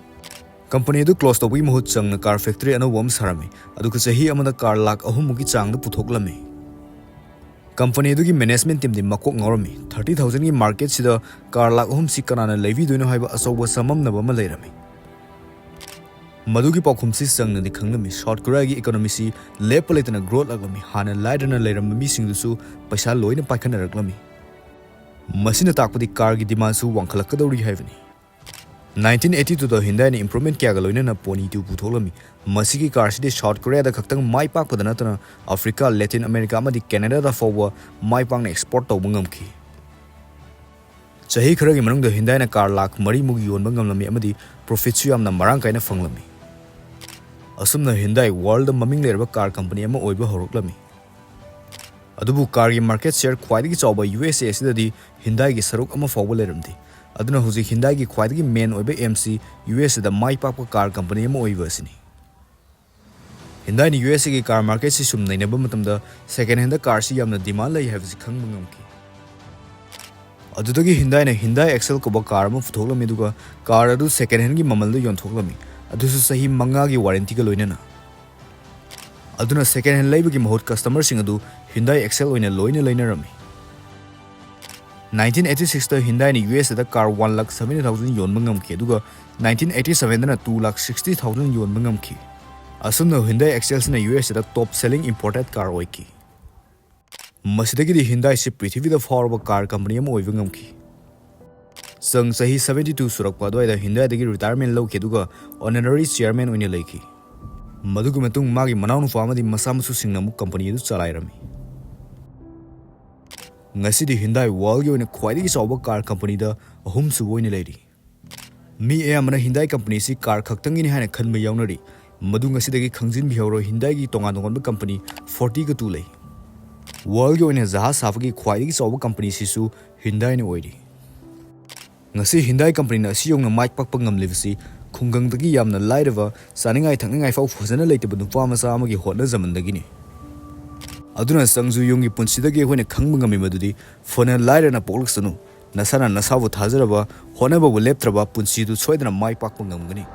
ꯀꯝꯄꯅꯤ ꯑꯗꯨ ꯀ꯭ꯂꯣꯖ ꯇꯧꯕꯒꯤ ꯃꯍꯨꯠ ꯆꯪꯅ ꯀꯥꯔ ꯐꯦꯛꯇꯔꯤ ꯑꯅꯧꯕ ꯑꯃ ꯁꯥꯔꯝꯃꯤ, ꯑꯗꯨꯒ ꯆꯍꯤ ꯑꯃꯗ ꯀꯥꯔ ꯂꯥꯈ ꯑꯍꯨꯝꯃꯨꯛꯀꯤ ꯆꯥꯡꯗ ꯄꯨꯊꯣꯛꯂꯝꯃꯤ꯫ ꯀꯝꯄꯅꯤ ꯑꯗꯨꯒꯤ ꯃꯦꯅꯦꯖꯃꯦꯟ ꯇꯤꯝꯗꯤ ꯃꯀꯣꯛ ꯉꯥꯎꯔꯝꯃꯤ꯫ ꯊꯥꯔꯇꯤ ꯊꯥꯎꯖꯟꯒꯤ ꯃꯥꯔꯀꯦꯠꯁꯤꯗ ꯀꯥꯔ ꯂꯥꯈ ꯑꯍꯨꯝꯁꯤ ꯀꯅꯥꯅ ꯂꯩꯕꯤꯗꯣꯏꯅꯣ ꯍꯥꯏꯕ ꯑꯆꯧꯕ ꯆꯃꯝꯅꯕ ꯑꯃ ꯂꯩꯔꯝꯃꯤ꯫ ꯃꯗꯨꯒꯤ ꯄꯥꯎꯈꯨꯝꯁꯤ ꯆꯪꯅꯗꯤ ꯈꯪꯂꯝꯃꯤ꯫ ꯁꯥꯎꯠ ꯀꯣꯔꯤꯌꯥꯒꯤ ꯏꯀꯣꯅꯣꯃꯤꯁꯤ ꯂꯦꯞꯄ ꯂꯩꯇꯅ ꯒ꯭ꯔꯣꯠ ꯂꯥꯛꯂꯝꯃꯤ꯫ ꯍꯥꯟꯅ ꯂꯥꯏꯔꯅ ꯂꯩꯔꯝꯕ ꯃꯤꯁꯤꯡꯗꯨꯁꯨ ꯄꯩꯁꯥ ꯂꯣꯏꯅ ꯄꯥꯏꯈꯠꯅꯔꯛꯂꯝꯃꯤ꯫ ꯃꯁꯤꯅ ꯇꯥꯛꯄꯗꯤ ꯀꯥꯔꯒꯤ ꯗꯤꯃꯥꯟꯁꯨ ꯋꯥꯡꯈꯠꯂꯛꯀꯗꯧꯔꯤ ꯍꯥꯏꯕꯅꯤ꯫ ꯅꯥꯏꯟꯇꯤꯟ ꯑꯩꯠꯇꯤ ꯇꯨꯗ ꯍꯤꯟꯗꯥꯏꯅ ꯏꯝꯄ꯭ꯔꯨꯚꯃꯦꯟ ꯀꯌꯥꯒ ꯂꯣꯏꯅꯅ ꯄꯣꯅꯤ ꯇꯨ ꯄꯨꯊꯣꯛꯂꯝꯃꯤ꯫ ꯃꯁꯤꯒꯤ ꯀꯥꯔꯁꯤꯗꯤ ꯁꯥꯎꯠ ꯀꯣꯔꯤꯌꯥꯗ ꯈꯛꯇꯪ ꯃꯥꯏ ꯄꯥꯛꯄꯗ ꯅꯠꯇꯅ ꯑꯐ꯭ꯔꯤꯀꯥ, ꯂꯦꯇꯤꯟ ꯑꯃꯦꯔꯤꯀꯥ ꯑꯃꯗꯤ ꯀꯦꯅꯦꯗꯥꯗ ꯐꯥꯎꯕ ꯃꯥꯏ ꯄꯥꯛꯅ ꯑꯦꯛꯁꯄꯣꯔꯠ ꯇꯧꯕ ꯉꯝꯈꯤ꯫ ꯆꯍꯤ ꯈꯔꯒꯤ ꯃꯅꯨꯡꯗ ꯍꯤꯟꯗꯥꯏꯅ ꯀꯥꯔ ꯂꯥꯈ ꯃꯔꯤꯃꯨꯛ ꯌꯣꯟꯕ ꯉꯝꯂꯝꯃꯤ ꯑꯃꯗꯤ ꯄ꯭ꯔꯣꯐꯤꯠꯁꯨ ꯌꯥꯝꯅ ꯃꯔꯥꯡ ꯀꯥꯏꯅ ꯐꯪꯂꯝꯃꯤ꯫ ꯑꯁꯨꯝꯅ ꯍꯤꯟꯗꯥꯏ ꯋꯥꯔꯜꯗ ꯃꯃꯤꯡ ꯂꯩꯔꯕ ꯀꯥꯔ ꯀꯝꯄꯅꯤ ꯑꯃ ꯑꯣꯏꯕ ꯍꯧꯔꯛꯂꯝꯃꯤ꯫ ꯑꯗꯨꯕꯨ ꯀꯥꯔꯒꯤ ꯃꯥꯔꯀꯦꯠ ꯁꯤꯌꯔ ꯈ꯭ꯋꯥꯏꯗꯒꯤ ꯆꯥꯎꯕ ꯌꯨ ꯑꯦꯁ ꯑꯦ ꯑꯁꯤꯗꯗꯤ ꯍꯤꯟꯗꯥꯏꯒꯤ ꯁꯔꯨꯛ ꯑꯃ ꯐꯥꯎꯕ ꯂꯩꯔꯝꯗꯦ꯫ ꯑꯗꯨꯅ ꯍꯧꯖꯤꯛ ꯍꯤꯟꯗꯥꯏꯒꯤ ꯈ꯭ꯋꯥꯏꯗꯒꯤ ꯃꯦꯟ ꯑꯣꯏꯕ ꯑꯦꯝꯁꯤ ꯌꯨ ꯑꯦꯁ ꯑꯦꯗ ꯃꯥꯏ ꯄꯥꯛꯄ ꯀꯥꯔ ꯀꯝꯄꯅꯤ ꯑꯃ ꯑꯣꯏꯕ ꯑꯁꯤꯅꯤ꯫ ꯍꯤꯟꯗꯥꯏꯅ ꯌꯨ ꯑꯦꯁ ꯑꯦꯒꯤ ꯀꯥꯔ ꯃꯥꯔꯀꯦꯠꯁꯤ ꯁꯨꯝ ꯅꯩꯅꯕ ꯃꯇꯝꯗ ꯁꯦꯀꯦꯟ ꯍꯦꯟꯗ ꯀꯥꯔꯁꯤ ꯌꯥꯝꯅ ꯗꯤꯃꯥꯟ ꯂꯩ ꯍꯥꯏꯕꯁꯤ ꯈꯪꯕ ꯉꯝꯈꯤ꯫ ꯑꯗꯨꯗꯒꯤ ꯍꯤꯟꯗꯥꯏꯅ ꯍꯤꯟꯗꯥꯏ ꯑꯦꯛꯁꯦꯜ ꯀꯧꯕ ꯀꯥꯔ ꯑꯃ ꯄꯨꯊꯣꯛꯂꯝꯃꯤ, ꯑꯗꯨꯒ ꯀꯥꯔ ꯑꯗꯨ ꯁꯦꯀꯦꯟ ꯍꯦꯟꯒꯤ ꯃꯃꯜꯗ ꯌꯣꯟꯊꯣꯛꯂꯝꯃꯤ, ꯑꯗꯨꯁꯨ ꯆꯍꯤ ꯃꯉꯥꯒꯤ ꯋꯥꯔꯦꯟꯇꯤꯒ ꯂꯣꯏꯅꯅ꯫ ꯑꯗꯨꯅ ꯁꯦꯀꯦꯟ ꯍꯦꯟ ꯂꯩꯕꯒꯤ ꯃꯍꯨꯠ ꯀꯁꯇꯃꯔꯁꯤꯡ ꯑꯗꯨ ꯍꯤꯟꯗꯥꯏ ꯑꯦꯛꯁꯦꯜ ꯑꯣꯏꯅ ꯂꯣꯏꯅ ꯂꯩꯅꯔꯝꯃꯤ꯫ ꯅꯥꯏꯟꯇꯤꯟ ꯑꯩꯠꯇꯤ ꯁꯤꯛꯁꯇ ꯍꯤꯟꯗꯥꯏꯅ ꯌꯨ ꯑꯦꯁ ꯑꯦꯗ car one lakh seventy thousand ꯌꯣꯟꯕ ꯉꯝꯈꯤ, ꯑꯗꯨꯒ ꯅꯥꯏꯟꯇꯤꯟ ꯑꯩꯠꯇꯤ ꯁꯚꯦꯟꯗꯅ ꯇꯨ ꯂꯥꯈ ꯁꯤꯛꯁꯇꯤ ꯊꯥꯎꯖꯟ ꯌꯣꯟꯕ ꯉꯝꯈꯤ꯫ ꯑꯁꯨꯝꯅ ꯍꯤꯟꯗꯥꯏ ꯑꯦꯛꯁꯦꯜꯁꯤꯅ ꯌꯨ ꯑꯦꯁ ꯑꯦꯗ ꯇꯣꯞ ꯁꯦꯂꯤꯡ ꯏꯝꯄꯣꯔꯇꯦꯗ ꯀꯥꯔ ꯑꯣꯏꯈꯤ꯫ ꯃꯁꯤꯗꯒꯤꯗꯤ ꯍꯤꯟꯗꯥꯏꯁꯤ ꯄ꯭ꯔꯤꯊꯤꯕꯤꯗ ꯐꯥꯎꯔꯕ ꯀꯥꯔ ꯀꯝꯄꯅꯤ ꯑꯃ ꯑꯣꯏꯕ ꯉꯝꯈꯤ꯫ ꯆꯪ ꯆꯍꯤ ꯁꯚꯦꯟꯇꯤ ꯇꯨ ꯁꯨꯔꯛꯄ ꯑꯗꯨꯋꯥꯏꯗ ꯍꯤꯟꯗꯥꯏꯗꯒꯤ ꯔꯤꯇꯥꯌꯔꯃꯦꯟ ꯂꯧꯈꯤ, ꯑꯗꯨꯒ ꯑꯣꯅꯔꯔꯤ ꯆꯤꯌꯔꯃꯦꯟ ꯑꯣꯏꯅ ꯂꯩꯈꯤ꯫ ꯃꯗꯨꯒꯤ ꯃꯇꯨꯡ ꯃꯥꯒꯤ ꯃꯅꯥꯎꯅꯨꯄꯥ ꯑꯃꯗꯤ ꯃꯆꯥ ꯃꯁꯨꯁꯤꯡꯅ ꯑꯃꯨꯛ ꯀꯝꯄꯅꯤ ꯑꯗꯨ ꯆꯂꯥꯏꯔꯝꯃꯤ꯫ ꯉꯁꯤꯗꯤ Hyundai worldꯒꯤ ꯑꯣꯏꯅ ꯈ꯭ꯋꯥꯏꯗꯒꯤ ꯆꯥꯎꯕ car companyꯗ ꯑꯍꯨꯝꯁꯨꯕ ꯑꯣꯏꯅ ꯂꯩꯔꯤ꯫ ꯃꯤ ꯑꯌꯥꯝꯕꯅ Hyundai companyꯁꯤ car ꯈꯛꯇꯪꯒꯤꯅꯤ ꯍꯥꯏꯅ ꯈꯟꯕ ꯌꯥꯎꯅꯔꯤ꯫ ꯃꯗꯨ ꯉꯁꯤꯗꯒꯤ ꯈꯪꯖꯤꯟꯕꯤꯍꯧꯔꯣ, Hyundaiꯒꯤ ꯇꯣꯉꯥꯟ ꯇꯣꯉꯥꯟꯕ company fortyꯒ two ꯂꯩ꯫ Worldꯒꯤ ꯑꯣꯏꯅ ꯖꯍꯥꯖ ꯁꯥꯕꯒꯤ ꯈ꯭ꯋꯥꯏꯗꯒꯤ ꯆꯥꯎꯕ companyꯁꯤꯁꯨ Hyundaiꯅ ꯑꯣꯏꯔꯤ꯫ ꯉꯁꯤ Hyundai companyꯅ ꯑꯁꯤ ꯌꯧꯅ ꯃꯥꯏ ꯄꯥꯛꯄ ꯉꯝꯂꯤꯕꯁꯤ ꯈꯨꯡꯒꯪꯗꯒꯤ ꯌꯥꯝꯅ ꯂꯥꯏꯔꯕ, ꯆꯥꯅꯤꯡꯉꯥꯏ ꯊꯛꯅꯤꯡꯉꯥꯏ ꯐꯥꯎ ꯐꯖꯅ ꯂꯩꯇꯕ ꯅꯨꯄꯥ ꯃꯆꯥ ꯑꯃꯒꯤ ꯍꯣꯠꯅꯖꯃꯟꯗꯒꯤꯅꯤ꯫ ꯑꯗꯨꯅ ꯆꯪꯖꯨ ꯌꯨꯝꯒꯤ ꯄꯨꯟꯁꯤꯗꯒꯤ ꯑꯩꯈꯣꯏꯅ ꯈꯪꯕ ꯉꯝꯃꯤ ꯃꯗꯨꯗꯤ ꯐꯅ ꯂꯥꯏꯔꯅ ꯄꯣꯛꯂꯛꯁꯅꯨ, ꯅꯁꯥꯅ ꯅꯁꯥꯕꯨ ꯊꯥꯖꯔꯕ, ꯍꯣꯠꯅꯕꯕꯨ ꯂꯦꯞꯇ꯭ꯔꯕ ꯄꯨꯟꯁꯤꯗꯨ ꯁꯣꯏꯗꯅ ꯃꯥꯏ ꯄꯥꯛꯄ ꯉꯝꯒꯅꯤ꯫